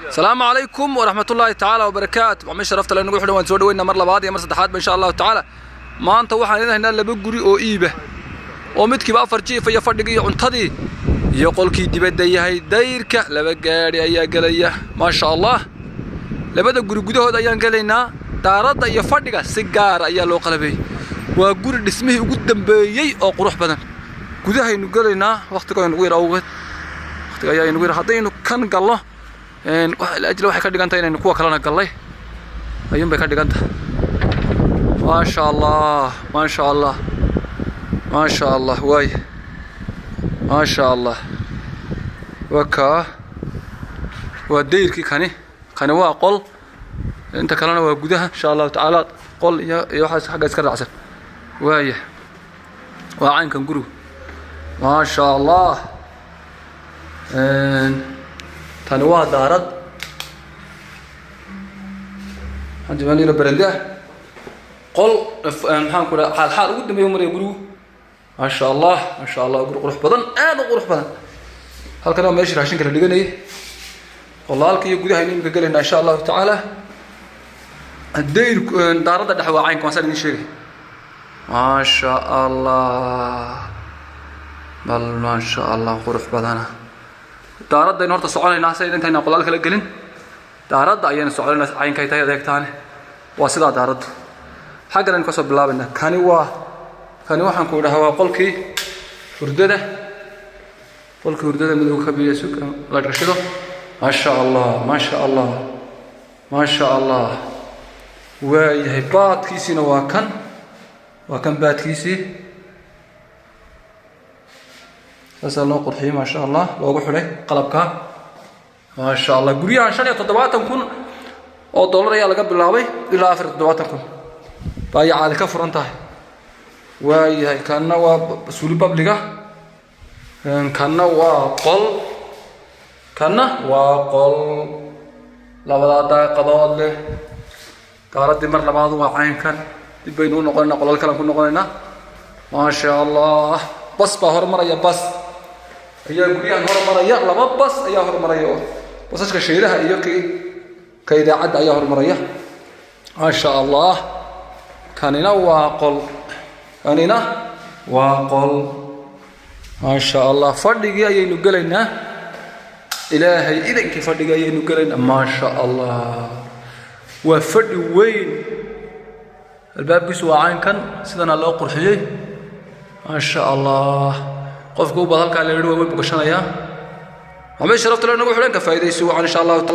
Asalaamu calaykum waraxmatullaahi tacaala wabarakaatu. Macmiil sharafta le nagu xidhan, waan soo dhaweynaa mar labaad iyo mar saddexaadba, insha Allahu tacaala. Maanta waxaan idin haynaa laba guri oo iiba, oo midkiiba afar jiif iyo fadhigii iyo cuntadii iyo qolkii dibadda yahay. Dayrka laba gaadhi ayaa gelaya, maasha Allah. Labada guri gudahood ayaan gelaynaa. Daaradda iyo fadhiga si gaara ayaa loo qalabeeyey. Waa guri dhismihii ugu dambeeyey oo qurux badan. Gudahaynu gelaynaa, waqtiga aynu ugu yar awgeed, waqtiga ayaa inugu yar. Haddaynu kan galno, ajli waxay ka dhigan tahay inaynu kuwa kalena gallay ayuun bay ka dhigan tahay. Maasha Allah, maasha Allah, maasha Allah. Waay, maasha Allah. Waa kaa, waa dayrkii. Kani waa qol, inta kalena waa gudaha, insha Allahu tacaala. Qol iyo waxaas xagga iska raacsan. Waaya, waa caynkan gurigu, maasha Allah. Tani waa daarad xanjimaaliro berende ah, qol, maxaan ku dhaha, xaal xaal ugu dambeeya maraya gurigu. Maasha Allah, maasha Allah. Guri qurux badan, aad u qurux badan. Halkan waa meeshii raashinka la dhiganayay. Qolaalka iyo gudaha aynu imika gelaynaa, insha Allahu tacaala. Dayr daaradda dhexe waa caynka waan saan idin sheegay. Maasha Allah, bal maasha Allah, qurux badana. Daaradaynu horta soconaynaa si intaynaan qolaal kala gelin. Daaradda ayaynu soconaynaa, caynkay tahay adeegtaane. Waa sidaa daaraddu. Xaggan aynu kasoo bilaabaynaa. Kani waa kani, waxaan ku idhahaa waa qolkii hurdada. Qolkii hurdada midowga ka biyo la dhashido. Maasha Allah, maasha Allah, maasha Allah. Waayahay, baadkiisiina waa kan, waa kan baadkiisii. Saasaa loo qurxiyey, maasha Allah, loogu xidhay qalabka, maasha Allah. Guryahan 75,000 oo dollar ayaa laga bilaabay ilaa 74,000 baa caadi ka furan tahay. Waayahay, kanna waa suuli babliga, kanna waa qol, kanna waa qol, labadaa daaqadood leh. Daaraddii mar labaad waa caynkan. Dib baynu u noqonaynaa, qolal kalean ku noqonaynaa. Maasha Allah. Bas baa hormaraya, bas ayaa guryahan hormaraya. Laba bas ayaa hormaraya, oo basaska shaylaha iyo kii ka idaacadda ayaa hormaraya, maasha Allah. Kanina waa qol, kanina waa qol, maasha Allah. Fadhigii ayaynu gelaynaa, Ilaahay idankii. Fadhigii ayaynu gelaynaa, maasha Allah. Waa fadhi weyn, albaabkiisu waa caynkan, sidana loo qurxiyey, maasha Allah. Qofka u bad halkaa la yidhi waa way bugashanayaa. Maxamed sharafta le nagu xidhan, ka faa'iidaysi wacan, insha Allahu.